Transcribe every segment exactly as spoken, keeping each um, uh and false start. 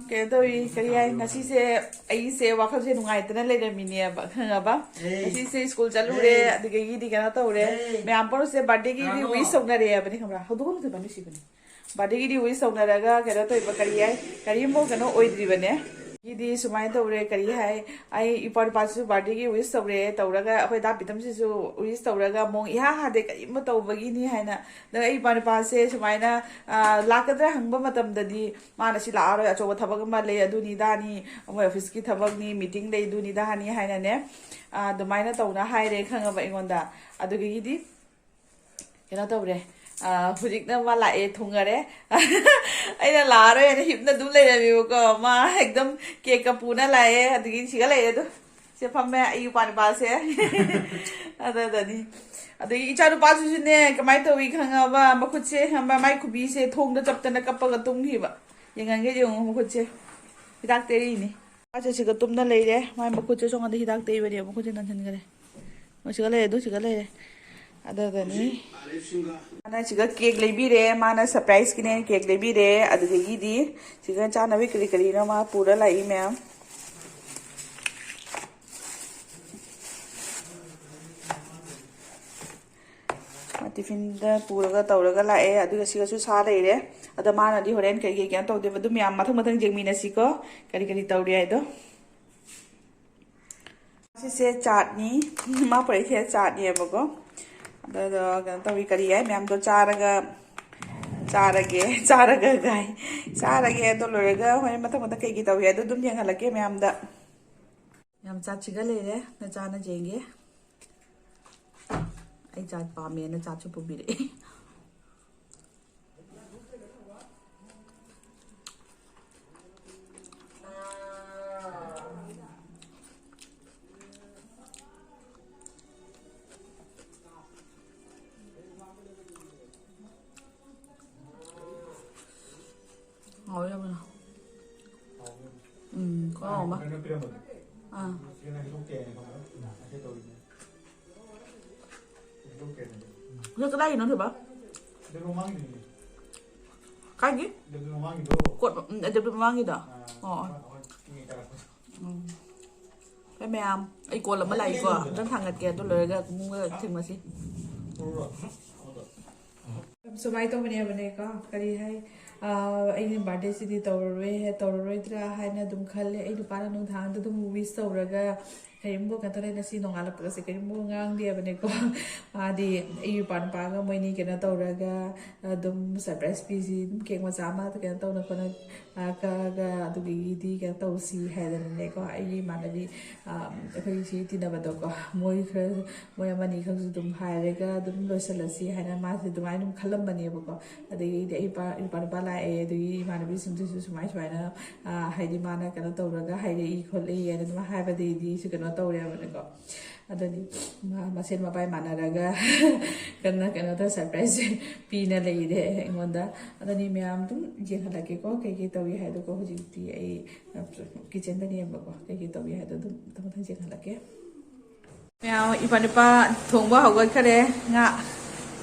ꯀꯩꯅꯣ ꯇꯧꯔꯤ, ꯀꯔꯤ ꯍꯥꯏ, ꯉꯁꯤꯁꯦ ꯑꯩꯁꯦ ꯋꯥꯈꯜꯁꯦ ꯅꯨꯡꯉꯥꯏꯇꯅ ꯂꯩꯔꯝꯃꯤꯅꯦꯕ, ꯈꯪꯉꯕ? ꯑꯦ꯫ ꯉꯁꯤꯁꯦ ꯁ꯭ꯀꯨꯜ ꯆꯠꯂꯨꯔꯦ, ꯑꯦ꯫ ꯑꯗꯨꯗꯒꯤꯗꯤ ꯀꯩꯅꯣ ꯇꯧꯔꯦ, ꯑꯦ꯫ ꯃꯌꯥꯝ ꯄꯨꯝꯅꯃꯛꯁꯦ ꯕꯥꯔꯗꯦꯒꯤꯗꯤ ꯀꯅꯥꯅꯣ? ꯋꯤꯁ ꯇꯧꯅꯔꯦ ꯍꯥꯏꯕꯅꯤ, ꯈꯪꯕ꯭ꯔꯥ? ꯍꯧꯗꯣꯛꯑꯝꯗꯣꯏꯕ ꯅꯨꯡꯁꯤꯕꯅꯦ꯫ ꯕꯥꯔꯗꯦꯒꯤꯗꯤ ꯋꯤꯁ ꯇꯧꯅꯔꯒ ꯀꯩꯅꯣ ꯇꯧꯔꯤꯕ, ꯀꯔꯤ ꯍꯥꯏ, ꯀꯔꯤꯝꯐꯥꯎ ꯀꯩꯅꯣ ꯑꯣꯏꯗ꯭ꯔꯤꯕꯅꯦ꯫ ꯒꯤꯗꯤ ꯁꯨꯃꯥꯏꯅ ꯇꯧꯔꯦ, ꯀꯔꯤ ꯍꯥꯏ, ꯑꯩ ꯏꯄ꯭ꯋꯥ ꯅꯨꯄꯥꯁꯨ ꯕꯥꯔꯗꯦꯒꯤ ꯋꯤꯁ ꯇꯧꯔꯦ, ꯇꯧꯔꯒ ꯑꯩꯈꯣꯏ ꯗꯥ ꯄꯤꯇꯝꯁꯤꯁꯨ ꯋꯤꯁ ꯇꯧꯔꯒ ꯃꯑꯣꯡ ꯏꯍꯥ ꯍꯥꯗꯦ, ꯀꯔꯤꯝꯕ ꯇꯧꯕꯒꯤꯅꯤ ꯍꯥꯏꯅ꯫ ꯑꯗ ꯑꯩ ꯏꯄ꯭ꯋꯥ ꯅꯨꯄꯥꯁꯦ ꯁꯨꯃꯥꯏꯅ, ꯑ, ꯂꯥꯛꯀꯗ꯭ꯔꯥ ꯍꯪꯕ ꯃꯇꯝꯗꯗꯤ ꯃꯥꯅ ꯁꯤ ꯂꯥꯛꯑꯔꯣꯏ, ꯑꯆꯧꯕ ꯊꯕꯛ ꯑꯃ ꯂꯩ, ꯑꯗꯨꯅꯤ ꯏꯗꯥꯅꯤ, ꯃꯣꯏ ꯑꯣꯐꯤꯁꯀꯤ ꯊꯕꯛꯅꯤ, ꯃꯤꯇꯤꯡ ꯂꯩ, ꯑꯗꯨꯅꯤ ꯏꯗꯥꯅꯤ ꯍꯥꯏꯅꯅꯦ, ꯑ, ꯑꯗꯨꯃꯥꯏꯅ ꯇꯧꯅ ꯍꯥꯏꯔꯦ, ꯈꯪꯉꯕ, ꯑꯩꯉꯣꯟꯗ꯫ ꯑꯗꯨꯗꯒꯤꯗꯤ ꯀꯩꯅꯣ ꯇꯧꯔꯦ, ꯑ, ꯍꯧꯖꯤꯛꯅ ꯃꯥ ꯂꯥꯛꯑꯦ, ꯊꯨꯡꯉꯔꯦ꯫ ꯑꯩꯅ ꯂꯥꯛꯑꯔꯣꯏ ꯍꯥꯏꯅ ꯍꯤꯞꯅ ꯑꯗꯨꯝ ꯂꯩꯔꯝꯃꯦꯕꯀꯣ, ꯃꯥ ꯑꯦꯛꯗꯝ ꯀꯦꯛꯀ ꯄꯨꯅ ꯂꯥꯛꯑꯦ, ꯑꯗꯨꯗꯒꯤ ꯁꯤꯒ ꯂꯩꯔꯦ ꯑꯗꯣ꯫ ꯁꯤ ꯐꯝꯃꯦ ꯑꯩꯒꯤ ꯏꯄ꯭ꯋꯥ ꯅꯨꯄꯥꯁꯦ꯫ ꯑꯗꯨꯗꯅꯤ꯫ ꯑꯗꯒꯤ ꯏꯆꯥ ꯅꯨꯄꯥꯁꯤꯁꯨꯅꯦ, ꯀꯃꯥꯏꯅ ꯇꯧꯏ ꯈꯪꯉꯕ? ꯃꯈꯨꯠꯁꯦ ꯈꯪꯉꯕ? ꯃꯥꯏ ꯈꯨꯕꯤꯁꯦ ꯊꯣꯡꯗ ꯆꯞꯇꯅ ꯀꯞꯄꯒ ꯇꯨꯝꯈꯤꯕ꯫ ꯌꯦꯡꯍꯟꯒꯦ ꯌꯦꯡꯉꯨ ꯃꯈꯨꯠꯁꯦ꯫ ꯍꯤꯗꯥꯛ ꯇꯩꯔꯤꯅꯤ꯫ ꯃꯥꯁꯦ ꯁꯤꯒ ꯇꯨꯝꯅ ꯂꯩꯔꯦ꯫ ꯃꯥꯏ ꯃꯈꯨꯠꯁꯦ ꯁꯣꯝꯗ ꯍꯤꯗꯥꯛ ꯇꯩꯕꯅꯦ꯫ ꯃꯈꯨꯠꯁꯦ ꯅꯟꯁꯤꯟꯈꯔꯦ꯫ ꯑꯣ, ꯁꯤꯒ ꯂꯩꯔꯦ, ꯑꯗꯨ ꯁꯤꯒ ꯂꯩꯔꯦ꯫ ꯑꯗꯨꯗꯅꯤ꯫ ꯃꯥꯅ ꯁꯤꯒ ꯀꯦꯛ ꯂꯩꯕꯤꯔꯦ꯫ ꯃꯥꯅ ꯁꯔꯄ꯭ꯔꯥꯏꯖꯀꯤꯅꯦ ꯀꯦꯛ ꯂꯩꯕꯤꯔꯦ꯫ ꯑꯗꯨꯗꯒꯤꯗꯤ ꯁꯤꯒ ꯆꯥꯅꯕ ꯀꯔꯤ ꯀꯔꯤꯅꯣ ꯃꯥ ꯄꯨꯔ ꯂꯥꯛꯏ ꯃꯌꯥꯝ꯫ ꯃꯥ ꯇꯤꯐꯤꯟꯗ ꯄꯨꯔꯒ ꯇꯧꯔꯒ ꯂꯥꯛꯑꯦ꯫ ꯑꯗꯨꯒ ꯁꯤꯒꯁꯨ ꯁꯥ ꯂꯩꯔꯦ꯫ ꯑꯗꯣ ꯃꯥꯅꯗꯤ ꯍꯣꯔꯦꯟ ꯀꯩ ꯀꯩ ꯀꯩꯅꯣ ꯇꯧꯗꯣꯏꯕ? ꯑꯗꯨ ꯃꯌꯥꯝ ꯃꯊꯪ ꯃꯊꯪ ꯌꯦꯡꯃꯤꯟꯅꯁꯤꯀꯣ, ꯀꯔꯤ ꯀꯔꯤ ꯇꯧꯔꯤ ꯍꯥꯏꯗꯣ꯫ ꯁꯤꯁꯦ ꯆꯥꯠꯅꯤ꯫ ꯃꯥ ꯄꯨꯔꯛꯏꯁꯦ ꯆꯥꯠꯅꯦꯕꯀꯣ꯫ ꯑꯗꯨꯗꯣ ꯀꯩꯅꯣ ꯇꯧꯏ, ꯀꯔꯤ ꯍꯥꯏ, ꯃꯌꯥꯝꯗꯣ ꯆꯥꯔꯒ, ꯆꯥꯔꯒꯦ, ꯆꯥꯔꯒ ꯒꯥꯏ꯫ ꯆꯥꯔꯒꯦ꯫ ꯑꯗꯣ ꯂꯣꯏꯔꯒ ꯍꯣꯔꯦꯟ ꯃꯊꯪ ꯃꯊꯪ ꯀꯩ ꯀꯩ ꯇꯧꯏ ꯑꯗꯨ ꯑꯗꯨꯝ ꯌꯦꯡꯍꯜꯂꯛꯀꯦ ꯃꯌꯥꯝꯗ꯫ ꯌꯥꯝ ꯆꯥꯠꯁꯤꯒ ꯂꯩꯔꯦ꯫ ꯅꯆꯥꯅ ꯌꯦꯡꯒꯦ꯫ ꯑꯩ ꯆꯥꯠ ꯄꯥꯝꯃꯦꯅ ꯆꯥꯠꯁꯨ ꯄꯨꯕꯤꯔꯛꯑꯦ꯫ ꯍꯥꯎꯋꯦ ꯌꯥꯝꯅ꯫ ꯎꯝ, ꯈꯔ ꯍꯥꯎꯕ꯫ ꯑꯥ꯫ ꯅꯣꯏ ꯀꯗꯥꯏꯒꯤꯅꯣ, ꯊꯣꯏꯕ? ꯀꯥꯏꯒꯤ? ꯀꯣꯠ, ꯎꯝ, ꯑꯗꯨ ꯃꯃꯥꯡꯒꯤꯗꯣ? ꯑꯣ, ꯑꯣ꯫ ꯎꯝ꯫ ꯍꯣꯏ, ꯃꯌꯥꯝ, ꯑꯩ ꯀꯣꯜ ꯑꯃ ꯂꯥꯛꯏꯀꯣ, ꯑꯝꯇꯪ ꯊꯥꯡꯒꯠꯀꯦ, ꯑꯗꯨ ꯂꯣꯏꯔꯒ ꯑꯃꯨꯛ ꯊꯦꯡꯅꯁꯤ꯫ ꯁꯨꯃꯥꯏꯅ ꯇꯧꯕꯅꯦꯕꯅꯦꯀꯣ, ꯀꯔꯤ ꯍꯥꯏ, ꯑꯥ, ꯑꯩꯅ ꯕꯥꯔꯗꯦꯁꯤꯗꯤ ꯇꯧꯔꯔꯣꯏ, ꯇꯧꯔꯔꯣꯏꯗ꯭ꯔꯥ ꯍꯥꯏꯅ ꯑꯗꯨꯝ ꯈꯜꯂꯦ꯫ ꯑꯩ ꯅꯨꯄꯥꯅ ꯅꯨꯡꯗꯥꯡꯗ ꯑꯗꯨꯝ ꯋꯤꯁ ꯇꯧꯔꯒ ꯀꯔꯤꯝꯕꯨ ꯀꯩꯅꯣ ꯇꯧꯔꯦ, ꯉꯁꯤ ꯅꯣꯡꯉꯥꯜꯂꯛꯄꯒꯁꯦ ꯀꯔꯤꯝꯕꯨ ꯉꯥꯡꯗꯦꯕꯅꯦꯀꯣ꯫ ꯃꯥꯗꯤ ꯑꯩꯒꯤ ꯏꯄꯥ ꯅꯨꯄꯥꯒ ꯃꯣꯏꯅꯤ ꯀꯩꯅꯣ ꯇꯧꯔꯒ ꯑꯗꯨꯝ ꯁꯔꯄ꯭ꯔꯥꯏꯁ ꯄꯤꯁꯤ, ꯑꯗꯨꯝ ꯀꯦꯛ ꯃꯆꯥ ꯑꯃ ꯀꯩꯅꯣ ꯇꯧꯅ ꯈꯣꯠꯅ, ꯑꯥ, ꯀꯛꯑꯒ ꯑꯗꯨꯒꯤꯗꯤ ꯀꯩꯅꯣ ꯇꯧꯁꯤ ꯍꯥꯏꯗꯅꯅꯦꯀꯣ꯫ ꯑꯩꯒꯤ ꯏꯃꯥꯟꯅꯕꯤ, ꯑꯥ, ꯑꯩꯈꯣꯏ ꯁꯤ ꯇꯤꯟꯅꯕꯗꯣꯀꯣ, ꯃꯣꯏ ꯈꯔ, ꯃꯣꯏ ꯑꯃꯅꯤ ꯈꯛꯁꯨ ꯑꯗꯨꯝ ꯍꯥꯏꯔꯒ ꯑꯗꯨꯝ ꯂꯣꯏꯁꯤꯜꯂꯁꯤ ꯍꯥꯏꯅ ꯃꯥꯁꯦ ꯑꯗꯨꯃꯥꯏꯅ ꯑꯗꯨꯝ ꯈꯜꯂꯝꯕꯅꯦꯕꯀꯣ꯫ ꯑꯗꯒꯤꯗꯤ ꯑꯩ ꯏꯄꯥ, ꯏꯄꯥ ꯅꯨꯄꯥ ꯂꯥꯛꯑꯦ, ꯑꯗꯒꯤ ꯏꯃꯥꯟꯅꯕꯤꯁꯤꯡꯗꯨꯁꯨ ꯁꯨꯃꯥꯏ ꯁꯨꯃꯥꯏꯅ, ꯑꯥ, ꯍꯥꯏꯗꯤ ꯃꯥꯅ ꯀꯩꯅꯣ ꯇꯧꯔꯒ ꯍꯥꯏꯔꯛꯏ ꯈꯣꯠꯂꯛꯏ ꯍꯥꯏꯅ ꯑꯗꯨꯝ ꯍꯥꯏꯕꯗꯒꯤꯗꯤ ꯑꯩꯁꯨ ꯀꯩꯅꯣ ꯇꯧꯔꯦꯕꯅꯦꯀꯣ꯫ ꯑꯗꯨꯅꯤ ꯃꯥ ꯃꯁꯦꯟ ꯃꯄꯥꯏ ꯃꯥꯟꯅꯔꯒ ꯀꯟꯅ ꯀꯩꯅꯣ ꯇꯧ ꯁꯔꯄ꯭ꯔꯥꯏꯁ ꯄꯤꯅ ꯂꯩꯔꯦ ꯑꯩꯉꯣꯟꯗ꯫ ꯑꯗꯨꯅꯤ ꯃꯌꯥꯝ ꯑꯗꯨꯝ ꯌꯦꯡꯍꯜꯂꯛꯀꯦꯀꯣ, ꯀꯩꯀꯩ ꯇꯧꯏ ꯍꯥꯏꯗꯣꯀꯣ꯫ ꯍꯧꯖꯤꯛꯇꯤ ꯑꯩ ꯀꯤꯠꯆꯟꯗꯅꯦꯕꯀꯣ, ꯀꯩꯀꯩ ꯇꯧꯏ ꯍꯥꯏꯗꯣ ꯑꯗꯨꯝ ꯃꯊꯪ ꯃꯊꯪ ꯌꯦꯡꯍꯜꯂꯛꯀꯦ꯫ ꯃꯌꯥꯝ, ꯏꯄꯥ ꯅꯨꯄꯥ ꯊꯣꯡꯕ ꯍꯧꯒꯠꯈꯔꯦ꯫ ꯉꯥ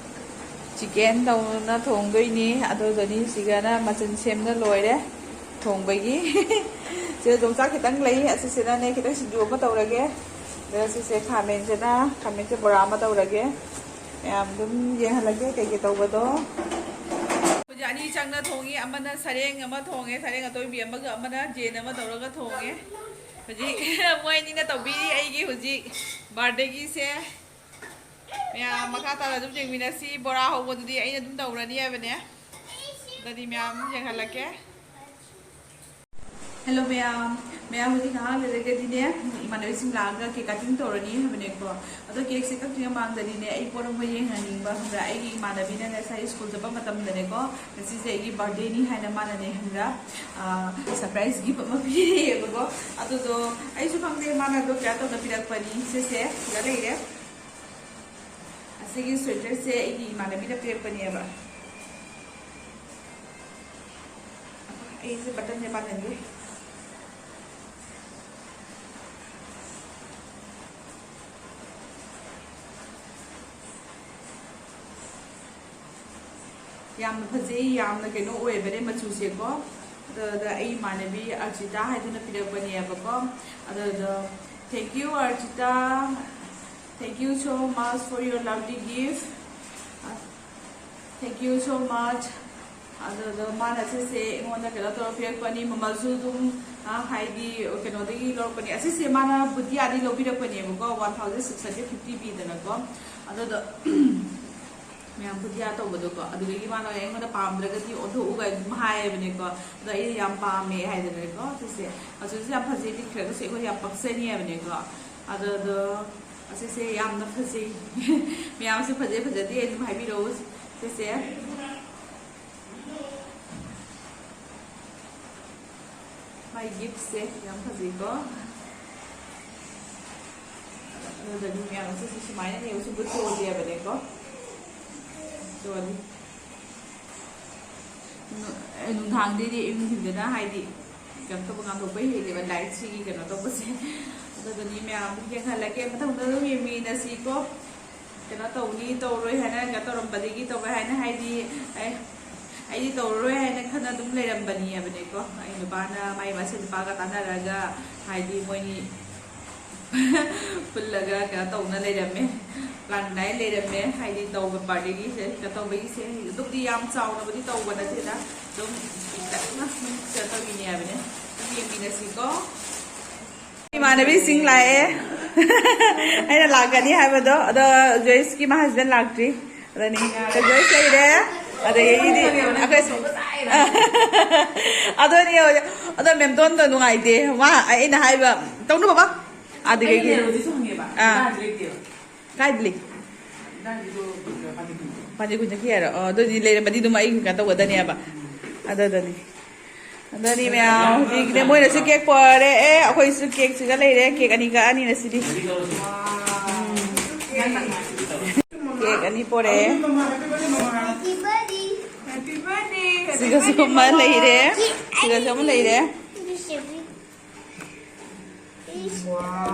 ꯆꯤꯀꯦꯟ ꯇꯧꯅ ꯊꯣꯡꯗꯣꯏꯅꯤ꯫ ꯑꯗꯨꯗꯨꯅꯤ ꯁꯤꯒꯅ ꯃꯆꯜ ꯁꯦꯝꯅ ꯂꯣꯏꯔꯦ ꯊꯣꯡꯕꯒꯤ꯫ ꯁꯤꯗ ꯌꯣꯡꯆꯥꯛ ꯈꯤꯇꯪ ꯂꯩ, ꯑꯁꯤꯁꯤꯅꯅꯦ ꯈꯤꯇꯪ ꯁꯤꯡꯖꯨ ꯑꯃ ꯇꯧꯔꯒꯦ꯫ ꯑꯗꯨꯒ ꯁꯤꯁꯦ ꯈꯥꯃꯦꯟꯁꯤꯅ, ꯈꯥꯃꯦꯟꯁꯦ ꯕꯣꯔꯥ ꯑꯃ ꯇꯧꯔꯒꯦ꯫ ꯃꯌꯥꯝ ꯑꯗꯨꯝ ꯌꯦꯡꯍꯜꯂꯒꯦ ꯀꯩꯀꯩ ꯇꯧꯕꯗꯣ꯫ ꯍꯧꯖꯤꯛ ꯑꯅꯤ ꯆꯪꯅ ꯊꯣꯡꯉꯤ, ꯑꯃꯅ ꯁꯔꯦꯡ ꯑꯃ ꯊꯣꯡꯉꯦ, ꯁꯔꯦꯡ ꯑꯇꯣꯏꯕꯤ ꯑꯃꯒ ꯑꯃꯅ ꯌꯦꯟ ꯑꯃ ꯇꯧꯔꯒ ꯊꯣꯡꯉꯦ꯫ ꯍꯧꯖꯤꯛ ꯃꯣꯏ ꯑꯅꯤꯅ ꯇꯧꯕꯤꯔꯤ ꯑꯩꯒꯤ ꯍꯧꯖꯤꯛ ꯕꯥꯔꯗꯦꯒꯤꯁꯦ꯫ ꯃꯌꯥꯝ ꯃꯈꯥ ꯇꯥꯅ ꯑꯗꯨꯝ ꯌꯦꯡꯃꯤꯟꯅꯁꯤ꯫ ꯕꯣꯔꯥ ꯍꯧꯕꯗꯨꯗꯤ ꯑꯩꯅ ꯑꯗꯨꯝ ꯇꯧꯔꯅꯤ ꯍꯥꯏꯕꯅꯦ꯫ ꯑꯗꯨꯗꯤ ꯃꯌꯥꯝ ꯑꯗꯨꯝ ꯌꯦꯡꯍꯜꯂꯛꯀꯦ꯫ ꯍꯦꯜꯂꯣ ꯃꯌꯥꯝ, ꯃꯌꯥꯝ ꯍꯧꯖꯤꯛ ꯉꯥꯏꯍꯥꯛ ꯂꯩꯔꯒꯗꯤꯅꯦ, ꯏꯃꯥꯟꯅꯕꯤꯁꯤꯡ ꯂꯥꯛꯑꯒ ꯀꯦꯛ ꯀꯠꯇꯤꯡ ꯇꯧꯔꯅꯤ ꯍꯥꯏꯕꯅꯦꯀꯣ꯫ ꯑꯗꯣ ꯀꯦꯛꯁꯦ ꯀꯛꯇ꯭ꯔꯤꯉꯩ ꯃꯃꯥꯡꯗꯗꯤꯅꯦ, ꯑꯩ ꯄꯣꯠ ꯑꯃ ꯌꯦꯡꯍꯟꯅꯤꯡꯕ, ꯈꯪꯕ꯭ꯔꯥ? ꯑꯩꯒꯤ ꯏꯃꯥꯟꯅꯕꯤꯅ ꯉꯁꯥꯏ ꯁ꯭ꯀꯨꯜ ꯆꯠꯄ ꯃꯇꯝꯗꯅꯦꯀꯣ, ꯉꯁꯤꯁꯦ ꯑꯩꯒꯤ ꯕꯥꯔꯗꯦꯅꯤ ꯍꯥꯏꯅ ꯃꯥꯅꯅꯦ, ꯈꯪꯕ꯭ꯔꯥ, ꯁꯔꯄ꯭ꯔꯥꯏꯁ ꯒꯤꯐ ꯑꯃ ꯄꯤꯔꯛꯑꯦꯕꯀꯣ꯫ ꯑꯗꯨꯗꯣ ꯑꯩꯁꯨ ꯈꯪꯗꯦ ꯃꯥꯅ ꯑꯗꯣ ꯀꯌꯥ ꯇꯧꯅ ꯄꯤꯔꯛꯄꯅꯤ꯫ ꯁꯤꯁꯦ ꯁꯤꯗ ꯂꯩꯔꯦ꯫ ꯑꯁꯤꯒꯤ ꯁ꯭ꯋꯦꯇꯔꯁꯦ ꯑꯩꯒꯤ ꯏꯃꯥꯟꯅꯕꯤꯅ ꯄꯤꯔꯛꯄꯅꯦꯕ꯫ ꯑꯩꯁꯦ ꯕꯇꯟꯁꯦ ꯄꯥꯟꯍꯟꯒꯦ꯫ ꯌꯥꯝꯅ ꯐꯖꯩ, ꯌꯥꯝꯅ ꯀꯩꯅꯣ ꯑꯣꯏꯕꯅꯦ ꯃꯆꯨꯁꯦꯀꯣ꯫ ꯑꯗꯨꯗ ꯑꯩ ꯏꯃꯥꯟꯅꯕꯤ ꯑꯔꯆꯤꯇꯥ ꯍꯥꯏꯗꯨꯅ ꯄꯤꯔꯛꯄꯅꯦꯕꯀꯣ꯫ ꯑꯗꯨꯗꯣ thank you, Archita. Thank you so much for your lovely gift. Thank you so much. ꯑꯗꯨꯗꯣ ꯃꯥꯅ ꯁꯤꯁꯦ ꯑꯩꯉꯣꯟꯗ ꯀꯩꯅꯣ ꯇꯧꯔ ꯄꯤꯔꯛꯄꯅꯤ, ꯃꯃꯜꯁꯨ ꯑꯗꯨꯝ, ꯑ, ꯍꯥꯏꯗꯤ ꯀꯩꯅꯣꯗꯒꯤ ꯂꯧꯔꯛꯄꯅꯦ꯫ ꯑꯁꯤꯁꯦ ꯃꯥꯅ ꯕꯨꯗꯤꯌꯥꯗꯤ ꯂꯧꯕꯤꯔꯛꯄꯅꯦꯕꯀꯣ, one thousand six hundred fifty ꯄꯤꯗꯅꯀꯣ꯫ ꯑꯗꯨꯗꯣ ꯃꯌꯥꯝ ꯕꯨꯗꯤꯌꯥ ꯇꯧꯕꯗꯣꯀꯣ, ꯑꯗꯨꯗꯒꯤ ꯃꯥꯅ ꯑꯩꯉꯣꯟꯗ ꯄꯥꯝꯗ꯭ꯔꯒꯗꯤ ꯑꯣꯟꯊꯣꯛꯎꯒ ꯑꯗꯨꯝ ꯍꯥꯏꯌꯦꯕꯅꯦꯀꯣ꯫ ꯑꯗꯣ ꯑꯩꯅ ꯌꯥꯝ ꯄꯥꯝꯃꯦ ꯍꯥꯏꯗꯅꯀꯣ꯫ ꯁꯤꯁꯦ ꯃꯆꯨꯁꯦ ꯌꯥꯝ ꯐꯖꯩ, ꯂꯤꯠꯈ꯭ꯔꯒꯁꯨ ꯑꯩꯈꯣꯏ ꯌꯥꯝ ꯄꯛꯆꯅꯤ ꯍꯥꯏꯕꯅꯦꯀꯣ꯫ ꯑꯗꯣ ꯑꯗꯣ ꯑꯁꯤꯁꯦ ꯌꯥꯝꯅ ꯐꯖꯩ꯫ ꯃꯌꯥꯝꯁꯨ ꯐꯖꯩ ꯐꯖꯗꯦ ꯑꯗꯨꯝ ꯍꯥꯏꯕꯤꯔꯛꯎ꯫ ꯁꯤꯁꯦ ꯃꯥꯏ ꯒꯤꯐꯁꯦ ꯌꯥꯝ ꯐꯖꯩꯀꯣ꯫ ꯑꯗꯨꯗꯒꯤ ꯃꯌꯥꯝ ꯑꯁꯤꯁꯨ ꯁꯨꯃꯥꯏꯅ ꯌꯦꯡꯉꯨ, ꯁꯤꯕꯨ ꯆꯣꯂꯤ ꯍꯥꯏꯕꯅꯦꯀꯣ꯫ ꯆꯣꯂꯤ꯫ ꯅꯨ-, ꯑꯦ, ꯅꯨꯡꯗꯥꯡꯗꯩꯗꯤ ꯑꯌꯨꯛ ꯅꯨꯡꯊꯤꯟꯗꯅ ꯍꯥꯏꯗꯤ ꯀꯩꯅꯣ ꯇꯧꯕ ꯉꯥꯟꯊꯣꯛꯄ ꯍꯦꯜꯂꯦꯕ ꯂꯥꯏꯠꯁꯤꯒꯤ ꯀꯩꯅꯣ ꯇꯧꯕꯁꯦ꯫ ꯑꯗꯨꯗꯨꯅꯤ ꯃꯌꯥꯝ ꯌꯦꯡꯍꯜꯂꯒꯦ, ꯃꯊꯪꯗ ꯑꯗꯨꯝ ꯌꯦꯡꯃꯤꯟꯅꯁꯤꯀꯣ꯫ ꯀꯩꯅꯣ ꯇꯧꯅꯤ ꯇꯧꯔꯣꯏ ꯍꯥꯏꯅ ꯀꯩꯅꯣ ꯇꯧꯔꯝꯕꯗꯒꯤ ꯇꯧꯔꯣꯏ ꯍꯥꯏꯅ ꯍꯥꯏꯗꯤ ꯑꯩ ꯑꯩꯗꯤ ꯇꯧꯔꯔꯣꯏ ꯍꯥꯏꯅ ꯈꯟꯅ ꯑꯗꯨꯝ ꯂꯩꯔꯝꯕꯅꯤ ꯍꯥꯏꯕꯅꯦꯀꯣ꯫ ꯑꯩ ꯅꯨꯄꯥꯅ ꯃꯥꯏ ꯃꯁꯦꯟ ꯅꯨꯄꯥꯒ ꯇꯥꯟꯅꯔꯒ ꯍꯥꯏꯗꯤ ꯃꯣꯏꯅꯤ ꯄꯨꯜꯂꯒ ꯀꯩꯅꯣ ꯇꯧꯅ ꯂꯩꯔꯝꯃꯦ, ꯄ꯭ꯂꯥꯟ ꯅꯥꯏ ꯂꯩꯔꯝꯃꯦ꯫ ꯍꯥꯏꯗꯤ ꯇꯧꯕ ꯄꯥꯔꯇꯤꯒꯤꯁꯦ ꯀꯩꯅꯣ ꯇꯧꯕꯒꯤꯁꯦ ꯑꯗꯨꯝꯗꯤ ꯌꯥꯝ ꯆꯥꯎꯅꯕꯨꯗꯤ ꯇꯧꯕ ꯅꯠꯇꯦꯗ, ꯑꯗꯨꯝ ꯄꯤꯛꯇꯛꯅ ꯁꯨꯝ ꯀꯩꯅꯣ ꯇꯧꯔꯤꯅꯦ ꯍꯥꯏꯕꯅꯦ꯫ ꯑꯗꯨꯝ ꯌꯦꯡꯃꯤꯟꯅꯁꯤꯀꯣ꯫ ꯏꯃꯥꯟꯅꯕꯤꯁꯤꯡ ꯂꯥꯛꯑꯦ꯫ ꯑꯩꯅ ꯂꯥꯛꯀꯅꯤ ꯍꯥꯏꯕꯗꯣ, ꯑꯗꯣ ꯖꯣꯏꯁꯀꯤ ꯃꯥ ꯍꯁꯕꯦꯟ ꯂꯥꯛꯇ꯭ꯔꯤ꯫ ꯑꯗꯨꯅꯤ ꯖꯣꯏꯁ ꯂꯩꯔꯦ꯫ ꯑꯗꯒꯤꯗꯤ ꯑꯩꯈꯣꯏ ꯑꯗꯨꯅꯤ ꯍꯧꯖꯤꯛ꯫ ꯑꯗꯣ ꯃꯦꯝꯇꯣꯟꯗꯣ ꯅꯨꯡꯉꯥꯏꯇꯦ꯫ ꯃꯥ ꯑꯩꯅ ꯍꯥꯏꯕ ꯇꯧꯅꯨ ꯕꯕꯥ꯫ ꯑꯗꯨꯗꯒꯤ ꯑꯩꯅ ꯍꯧꯖꯤꯛꯁꯨ ꯍꯪꯉꯦꯕ꯫ ꯑꯥ꯫ ꯏꯕꯥꯗꯤ ꯂꯩꯇꯦꯕ꯫ ꯀꯥꯏꯗ ꯂꯩ? ꯏꯕꯥꯗꯤꯗꯣ ꯄꯥꯟꯖꯤ ꯈꯨꯟꯗ꯫ ꯄꯥꯟꯖꯤ ꯈꯨꯟ ꯆꯠꯈꯤ ꯍꯥꯏꯔꯣ? ꯑꯣ, ꯑꯗꯨꯗꯤ ꯂꯩꯔꯝꯃꯗꯤ ꯑꯗꯨꯝ ꯑꯩ ꯀꯩꯅꯣ ꯇꯧꯒꯗꯅꯦꯕ꯫ ꯑꯗꯨꯗꯅꯤ꯫ ꯑꯗꯨꯅꯤ ꯃꯌꯥꯝ ꯍꯧꯖꯤꯛꯅꯦ ꯃꯣꯏꯅꯁꯨ ꯀꯦꯛ ꯄꯣꯔꯛꯑꯦ꯫ ꯑꯦ, ꯑꯩꯈꯣꯏꯁꯨ ꯀꯦꯛꯁꯤꯒ ꯂꯩꯔꯦ꯫ ꯀꯦꯛ ꯑꯅꯤ ꯀꯛꯑꯅꯤ ꯉꯁꯤꯗꯤ꯫ ꯎꯝ꯫ ꯀꯦꯛ ꯑꯅꯤ ꯄꯣꯔꯛꯑꯦ꯫ Happy birthday. Happy birthday. ꯁꯤꯒꯁꯨ ꯑꯃ ꯂꯩꯔꯦ꯫ ꯁꯤꯒꯁꯨ ꯑꯃ ꯂꯩꯔꯦ꯫ Wow.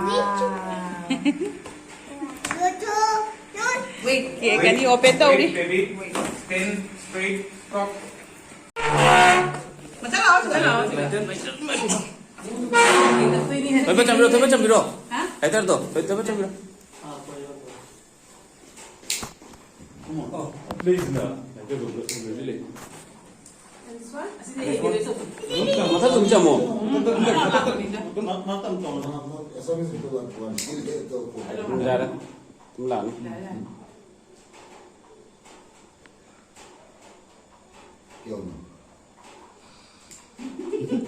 Wait, ꯀꯦꯛ ꯑꯅꯤ open ꯇꯧꯔꯤ꯫ Wait, baby. Wait. Stand. ꯃꯆꯥ ꯂꯥꯛꯑꯣ, ꯁꯤꯗ ꯂꯥꯛꯑꯣ, ꯁꯤꯗ꯫ ꯊꯣꯏꯕ ꯆꯪꯕꯤꯔꯣ, ꯊꯣꯏꯕ ꯆꯪꯕꯤꯔꯣ꯫ ꯍꯥ? ꯍꯥꯏꯇꯔꯗꯣ, ꯊꯣꯏ-, ꯊꯣꯏꯕ ꯆꯪꯕꯤꯔꯣ꯫ ꯂꯩꯗꯅ, ꯍꯥꯏꯇꯔꯗꯣ, ꯂꯩ, ꯂꯩ꯫ ꯃꯊꯛ ꯑꯗꯨꯝ ꯆꯪꯉꯣ꯫ ꯌꯥꯔꯦ, ꯑꯗꯨꯝ ꯂꯥꯛꯑꯅꯤ꯫ क्यों?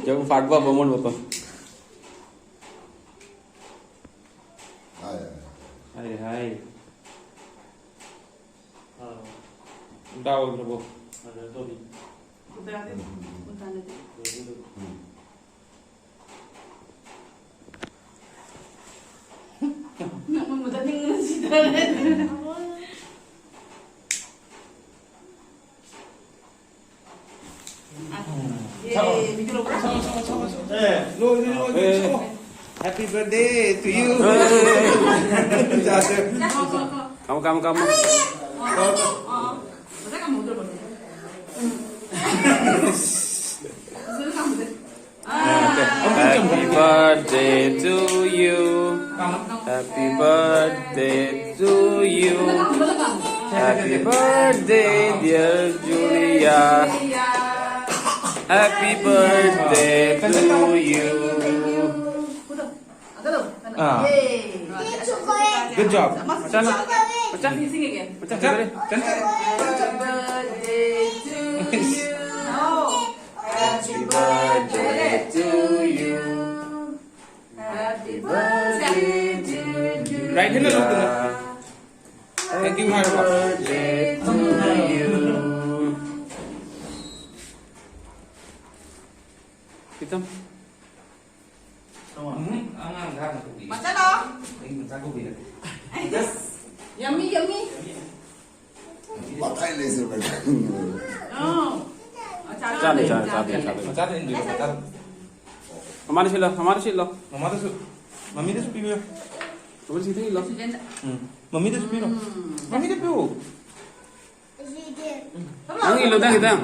क्यों फाटवा बमोन बतो? हाँ यार। हाय, हाय। हाँ। उल्टा हो, उल्टा हो। अरे, तो भी। उतार दे, हम्म, हम्म, हम्म। उतार दे। हम्म। ꯅꯪ ꯃꯨꯟꯕꯗ ꯅꯤꯡꯅ ꯁꯤꯗꯔꯦ꯫ ꯊꯛꯑꯣ꯫ ꯊꯛꯑꯣ, ꯊꯛꯑꯣ, ꯊꯛꯑꯣ, ꯊꯛꯑꯣ꯫ ꯑꯦ, ꯂꯣꯏꯔꯦ, ꯂꯣꯏꯔꯦ, ꯑꯦ꯫ ꯊꯛꯑꯣ꯫ Happy birthday to you. ꯆꯥꯁꯦ꯫ ꯀꯥꯝꯃꯣ, ꯀꯥꯝꯃꯣ, ꯀꯥꯝꯃꯣ꯫ Happy birthday to you. Happy birthday to you. Happy birthday, dear Julia. Happy birthday to you. Ah. Good job. ꯆꯠꯂꯣ꯫ ꯆꯠꯂꯣ꯫ ꯆꯠꯂꯣ꯫ Happy birthday to you. Happy birthday to you. Happy birthday to you. Right hand ꯂꯧꯗꯅ꯫ Thank you ꯍꯥꯏꯔꯕ? Birthday to you. ꯈꯤꯇꯪ꯫ ꯎꯝ, ꯑꯉꯥꯡ ꯈꯔ ꯀꯧꯕꯤꯒꯦ꯫ ꯃꯆꯥꯂꯣ꯫ ꯑꯩ ꯃꯆꯥ ꯀꯧꯕꯤꯔꯒꯦ꯫ Yummy, yummy. ꯃꯇꯥꯏ ꯂꯩꯁꯦ ꯚꯥꯏ꯫ ꯑꯧ꯫ ꯆꯥꯅꯤ, ꯆꯥꯅꯤ, ꯆꯥꯗꯣꯏꯅꯤ, ꯆꯥꯗꯣꯏꯅꯤ꯫ ꯃꯆꯥꯗ ꯏꯟꯕꯤꯔꯣ, ꯃꯆꯥꯗ꯫ ꯃꯃꯥꯗ ꯁꯤꯜꯂꯣ, ꯃꯃꯥꯗ ꯁꯤꯜꯂꯣ꯫ ꯃꯃꯥꯗꯁꯨ, ꯃꯃꯤꯗꯁꯨ ꯄꯤꯕꯤꯌꯨ꯫ ꯃꯃꯥꯗ ꯁꯤꯜꯂꯣ꯫ ꯎꯝ, ꯃꯃꯤꯗꯁꯨ ꯄꯤꯔꯣ꯫ ꯎꯝ꯫ ꯃꯃꯤꯗ ꯄꯤꯌꯨ꯫ ꯅꯪ ꯏꯜꯂꯣ, ꯅꯪ ꯈꯤꯇꯪ꯫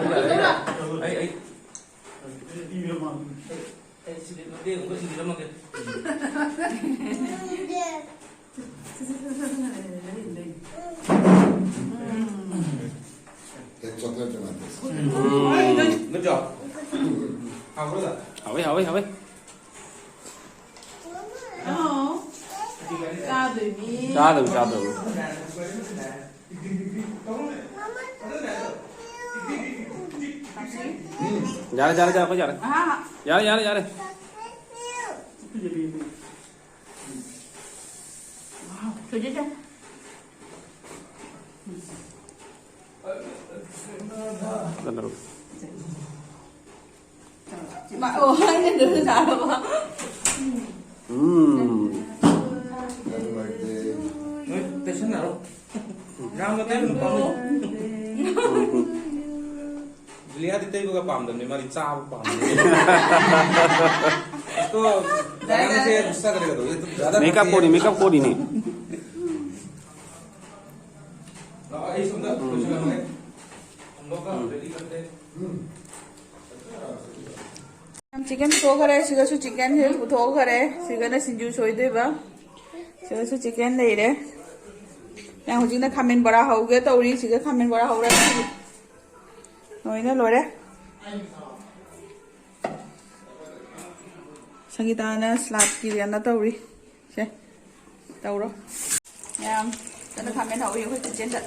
ꯎꯝ꯫ Good job. ꯍꯥꯎꯋꯦ, ꯍꯥꯎꯋꯦ, ꯍꯥꯎꯋꯦ꯫ ꯆꯥꯗꯣꯏꯅꯤ꯫ ꯆꯥꯗꯣꯏꯅꯤ, ꯆꯥꯗꯣꯏꯅꯤ꯫ ꯌꯥꯔꯦ, ꯌꯥꯔꯦ, ꯌꯥꯔꯦ, ꯑꯩꯈꯣꯏ ꯌꯥꯔꯦ꯫ ꯑꯍꯥ꯫ ꯌꯥꯔꯦ, ꯌꯥꯔꯦ, ꯌꯥꯔꯦ꯫ ꯊꯣꯏꯗꯣꯏꯁꯦ꯫ ꯆꯠꯂꯣ꯫ ꯃꯥ-, ꯑꯣ, ꯑꯩꯅ ꯑꯗꯨꯝ ꯆꯥꯔꯕ? ꯎꯝ꯫ ꯅꯣꯏ ꯇꯩꯁꯟꯅꯔꯣ꯫ ꯌꯥꯝꯅ ꯇꯩꯕꯅ ꯄꯥꯝꯃꯨꯏ꯫ ꯖꯨꯂꯤꯌꯥꯗꯤ ꯇꯩꯕꯒ ꯄꯥꯝꯗꯕꯅꯤ, ꯃꯥꯗꯤ ꯆꯥꯕ ꯄꯥꯝꯕꯅꯤ꯫ इसको लगाने से गुस्सा करेगा तो, ये तो ज़्यादा मेकअप करती है। कोड ही, मेकअप कोड ही नहीं। ꯂꯥꯛꯑꯣ, ꯑꯩ ꯁꯣꯝꯗ ꯂꯣꯏꯁꯤꯜꯂꯝꯃꯒꯦ꯫ ꯍꯣꯝꯋꯥꯔꯛꯀ ꯔꯦꯗꯤ ꯇꯧꯗꯦ꯫ ꯆꯤꯀꯟ ꯄꯨꯊꯣꯛꯈ꯭ꯔꯦ, ꯁꯤꯒꯁꯨ ꯆꯤꯀꯟꯁꯦ ꯄꯨꯊꯣꯛꯈ꯭ꯔꯦ꯫ ꯁꯤꯒꯅ ꯁꯤꯡꯖꯨ ꯁꯣꯏꯗꯣꯏꯕ꯫ ꯁꯤꯒꯁꯨ ꯆꯤꯀꯟ ꯂꯩꯔꯦ꯫ ꯌꯥꯝ ꯍꯧꯖꯤꯛꯅ ꯈꯥꯃꯦꯟ ꯕꯣꯔꯥ ꯍꯧꯒꯦ ꯇꯧꯔꯤ꯫ ꯁꯤꯒ ꯈꯥꯃꯦꯟ ꯕꯣꯔꯥ ꯍꯧꯔꯦ꯫ ꯂꯣꯏꯅ ꯂꯣꯏꯔꯦ꯫ ꯁꯪꯒꯤꯇꯥꯅ ꯁꯂꯥꯗꯀꯤ ꯀꯩꯅꯣ ꯇꯧꯔꯤ꯫ ꯁꯦ, ꯇꯧꯔꯣ꯫ ꯃꯌꯥꯝ ꯀꯟꯅ ꯈꯥꯃꯦꯟ ꯍꯧꯔꯤ ꯑꯩꯈꯣꯏ ꯀꯤꯠꯆꯦꯟꯗ꯫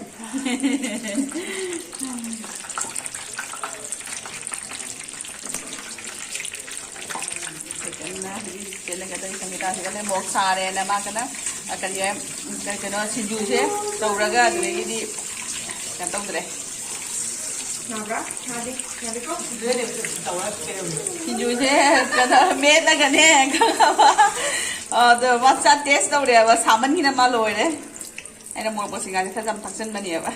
ꯀꯤꯠꯆꯦꯟꯗ ꯍꯧꯖꯤꯛ ꯀꯤꯠꯆꯦꯟꯗ ꯀꯩꯅꯣ ꯇꯧꯔꯤ, ꯁꯪꯒꯤꯇꯥꯁꯤꯒꯅꯦ ꯃꯣꯔꯣꯛ ꯁꯥꯔꯦꯅ ꯃꯥ ꯀꯟꯅ, ꯑ, ꯀꯔꯤ ꯍꯥꯏ, ꯀꯩꯅꯣ ꯁꯤꯡꯖꯨꯁꯦ ꯇꯧꯔꯒ ꯑꯗꯨꯗꯒꯤꯗꯤ ꯀꯩꯅꯣ ꯇꯧꯗ꯭ꯔꯦ꯫ ꯁꯤꯡꯖꯨꯁꯦ ꯀꯩꯅꯣ ꯃꯦꯠꯂꯒꯅꯦ, ꯈꯪꯉꯕ? ꯑꯗꯣ ꯃꯥ ꯆꯥ ꯇꯦꯁ ꯇꯧꯔꯦꯕ, ꯁꯥꯃꯟꯒꯤꯅ ꯃꯥ ꯂꯣꯏꯔꯦ꯫ ꯑꯩꯅ ꯃꯣꯔꯣꯛ ꯃꯁꯤꯡꯒꯥꯁꯦ ꯈꯔ ꯌꯥꯝ ꯊꯥꯛꯆꯟꯕꯅꯦꯕ꯫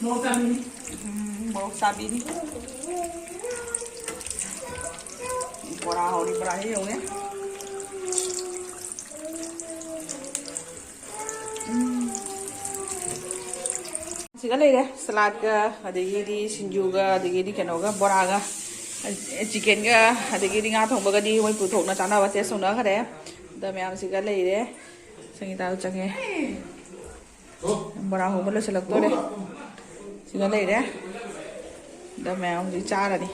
ꯃꯣꯔꯣꯛ ꯆꯥꯕꯤꯅꯤ꯫ ꯎꯝ, ꯃꯣꯔꯣꯛ ꯆꯥꯕꯤꯅꯤ꯫ ꯕꯣꯔꯥ ꯍꯧꯔꯤ, ꯕꯣꯔꯥꯁꯦ ꯌꯦꯡꯉꯨꯅꯦ꯫ ꯎꯝ꯫ ꯁꯤ ꯁꯤꯒ ꯂꯩꯔꯦ, ꯁꯂꯥꯠꯀ, ꯑꯗꯒꯤꯗꯤ ꯁꯤꯡꯖꯨꯒ, ꯑꯗꯒꯤꯗꯤ ꯀꯩꯅꯣꯒ, ꯕꯣꯔꯥꯒ, ꯆꯤꯀꯦꯟꯒ, ꯑꯗꯒꯤꯗꯤ ꯉꯥ ꯊꯣꯡꯕꯒꯗꯤ ꯃꯣꯏ ꯄꯨꯊꯣꯛꯅ ꯆꯥꯅꯕ ꯇꯦꯁ ꯇꯧꯅꯈ꯭ꯔꯦ꯫ ꯑꯗ ꯃꯌꯥꯝꯁꯤꯒ ꯂꯩꯔꯦ꯫ ꯁꯪꯒꯤꯇꯥꯗꯣ ꯆꯪꯉꯦ꯫ ꯕꯣꯔꯥ ꯍꯧꯕ ꯂꯣꯏꯁꯤꯜꯂꯛꯇꯣꯔꯦ꯫ ꯁꯤꯒ ꯂꯩꯔꯦ꯫ ꯑꯗ ꯃꯌꯥꯝ ꯍꯧꯖꯤꯛ ꯆꯥꯔꯅꯤ꯫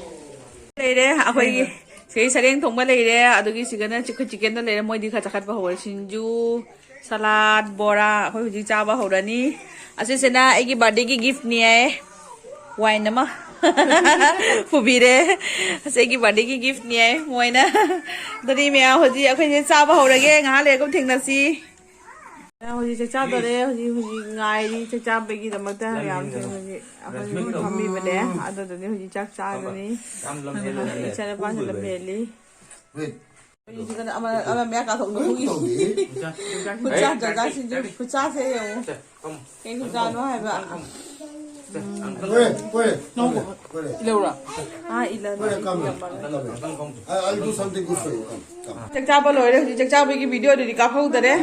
ꯂꯩꯔꯦ ꯑꯩꯈꯣꯏꯒꯤ꯫ ꯁꯤꯒꯤ ꯁꯔꯦꯡ ꯊꯣꯡꯕ ꯂꯩꯔꯦ꯫ ꯑꯗꯨꯒꯤ ꯁꯤꯒꯅ ꯆꯤꯛꯀꯟ ꯂꯩꯔꯦ꯫ ꯃꯣꯏꯗꯤ ꯈꯔ ꯆꯥꯈꯠꯄ ꯍꯧꯔꯦ꯫ ꯁꯤꯡꯖꯨ, ꯁꯂꯥꯗ, ꯕꯣꯔꯥ ꯑꯩꯈꯣꯏ ꯍꯧꯖꯤꯛ ꯆꯥꯕ ꯍꯧꯔꯅꯤ꯫ ꯑꯁꯤꯁꯤꯅ ꯑꯩꯒꯤ ꯕꯥꯔꯗꯦꯒꯤ ꯒꯤꯐꯅꯤ ꯍꯥꯏ꯫ ꯋꯥꯏꯟ ꯑꯃ ꯄꯨꯕꯤꯔꯦ꯫ ꯑꯁꯤ ꯑꯩꯒꯤ ꯕꯥꯔꯗꯦꯒꯤ ꯒꯤꯐꯅꯤ ꯍꯥꯏ ꯃꯣꯏꯅ꯫ ꯑꯗꯨꯗꯤ ꯃꯌꯥꯝ ꯍꯧꯖꯤꯛ ꯑꯩꯈꯣꯏꯁꯦ ꯆꯥꯕ ꯍꯧꯔꯒꯦ꯫ ꯉꯥꯏꯍꯥꯛ ꯂꯩꯔꯒ ꯑꯃꯨꯛ ꯊꯦꯡꯅꯁꯤ꯫ ꯍꯧꯖꯤꯛ ꯆꯥꯛ ꯆꯥꯗꯣꯔꯦ꯫ ꯍꯧꯖꯤꯛ ꯍꯧꯖꯤꯛ ꯉꯥꯏꯔꯤ꯫ ꯆꯥꯛ ꯆꯥꯕꯒꯤ ꯗꯃꯛꯇ ꯃꯌꯥꯝꯁꯦ ꯍꯧꯖꯤꯛ ꯑꯩꯈꯣꯏ ꯐꯝꯃꯤꯕꯅꯦ꯫ ꯑꯗꯨꯗꯨꯅꯤ ꯍꯧꯖꯤꯛ ꯆꯥꯛ ꯆꯥꯒꯅꯤ꯫ ꯏꯆꯥꯅꯨꯄꯥꯁꯨ ꯂꯝ ꯍꯦꯜꯂꯤ꯫ ꯍꯧꯖꯤꯛ ꯑꯃ ꯑꯃ ꯃꯌꯥ ꯀꯥꯊꯣꯛꯅ ꯍꯨꯏ꯫ ꯈꯨꯠꯁꯥ ꯖꯒꯥꯁꯤꯡꯁꯦ ꯈꯨꯠꯁꯥꯁꯦ ꯌꯦꯡꯉꯨ꯫ ꯀꯩ ꯈꯨꯠꯁꯥꯅꯣ ꯍꯥꯏꯕ꯫ ꯂꯧꯔꯥ? ꯑꯥ, ꯏꯂꯟ꯫ I'll do something good for you. Come, come. ꯆꯥꯛ ꯆꯥꯕ ꯂꯣꯏꯔꯦ꯫ ꯍꯧꯖꯤꯛ ꯆꯥꯛ ꯆꯥꯕꯒꯤ ꯚꯤꯗꯤꯑꯣ ꯑꯗꯨꯗꯤ ꯀꯥꯞꯍꯧꯗꯔꯦ꯫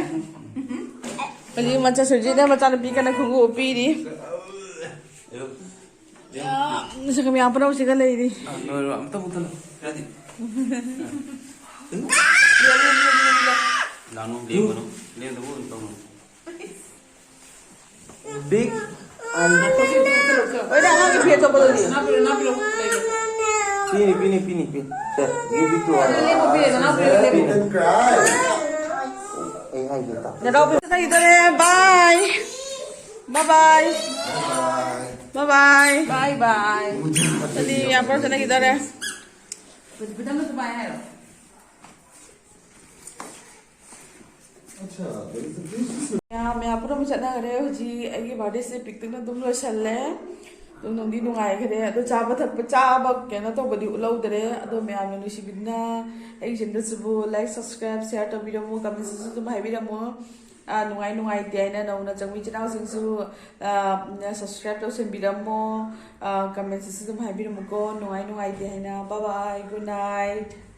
ꯍꯧꯖꯤꯛ ꯃꯆꯥ ꯁꯨꯔꯖꯤꯠꯅ ꯃꯆꯥꯅꯨꯄꯤ ꯀꯟꯅ ꯈꯣꯡꯎꯞ ꯄꯤꯔꯤ꯫ ꯌꯥꯝ ꯁꯪꯒꯝ ꯌꯥꯝ ꯄꯨꯔꯥ ꯍꯧꯖꯤꯛꯀ ꯂꯩꯔꯤ꯫ ꯑꯥ, ꯂꯣꯏꯔꯣ, ꯑꯝꯇ ꯃꯨꯊꯠꯂꯣ꯫ ꯌꯥꯗꯦ꯫ ꯂꯥꯡꯅꯣ, ꯂꯦꯡꯒꯅꯨ꯫ ꯂꯦꯡꯗꯕ ꯑꯣꯏꯅ ꯇꯧꯅꯣ꯫ Big and ꯍꯣꯏꯗ, ꯑꯉꯥꯡꯒꯤ ꯐꯤ ꯑꯇꯣꯞꯄꯗꯨꯗꯤ? ꯄꯤꯅꯤ, ꯄꯤꯅꯤ, ꯄꯤꯅꯤ, ꯄꯤꯅꯤ꯫ ꯁꯦ, give it to her. ꯄꯤꯅꯤ꯫ ꯑꯩ ꯍꯥꯏꯒꯦ ꯇꯥꯎ꯫ ꯅꯦꯔꯥꯎ piece ꯂꯩꯗꯣꯔꯦ꯫ Bye. Bye bye. Bye bye. Bye bye. ꯑꯗꯨꯗꯤ ꯌꯥꯝ ꯄꯨꯔꯥ ꯆꯠꯅꯈꯤꯗꯣꯔꯦ꯫ ꯃꯌꯥꯝ, ꯃꯌꯥꯝ ꯄꯨꯝꯅꯃꯛ ꯆꯠꯅꯈ꯭ꯔꯦ꯫ ꯍꯧꯖꯤꯛ ꯑꯩꯒꯤ ꯕꯥꯔꯗꯦꯁꯦ ꯄꯤꯛꯇꯛꯅ ꯑꯗꯨꯝ ꯂꯣꯏꯁꯜꯂꯦ꯫ ꯑꯗꯨꯝ ꯅꯨꯡꯗꯤ ꯅꯨꯡꯉꯥꯏꯈ꯭ꯔꯦ꯫ ꯑꯗꯣ ꯆꯥꯕ ꯊꯛꯄ, ꯆꯥꯕ ꯀꯩꯅꯣ ꯇꯧꯕꯗꯤ ꯎꯠꯍꯧꯗ꯭ꯔꯦ꯫ ꯑꯗꯣ ꯃꯌꯥꯝꯅ ꯅꯨꯡꯁꯤꯕꯤꯗꯨꯅ ꯑꯩꯒꯤ ꯆꯦꯅꯦꯜꯁꯤꯕꯨ like, subscribe, share ꯇꯧꯕꯤꯔꯝꯃꯨ, commentꯁꯤꯁꯨ ꯑꯗꯨꯝ ꯍꯥꯏꯕꯤꯔꯝꯃꯨ꯫ ꯑꯥ, ꯅꯨꯡꯉꯥꯏ ꯅꯨꯡꯉꯥꯏꯇꯦ ꯍꯥꯏꯅ ꯅꯧꯅ ꯆꯪꯕ ꯏꯆꯤꯟ ꯏꯅꯥꯎꯁꯤꯡꯁꯨ, ꯑꯥ, subscribe ꯇꯧꯁꯟꯕꯤꯔꯝꯃꯣ꯫ ꯑꯥ, commentꯁꯤꯁꯨ ꯑꯗꯨꯝ ꯍꯥꯏꯕꯤꯔꯝꯃꯨꯀꯣ, ꯅꯨꯡꯉꯥꯏ ꯅꯨꯡꯉꯥꯏꯇꯦ ꯍꯥꯏꯅ꯫ Bye bye, good night.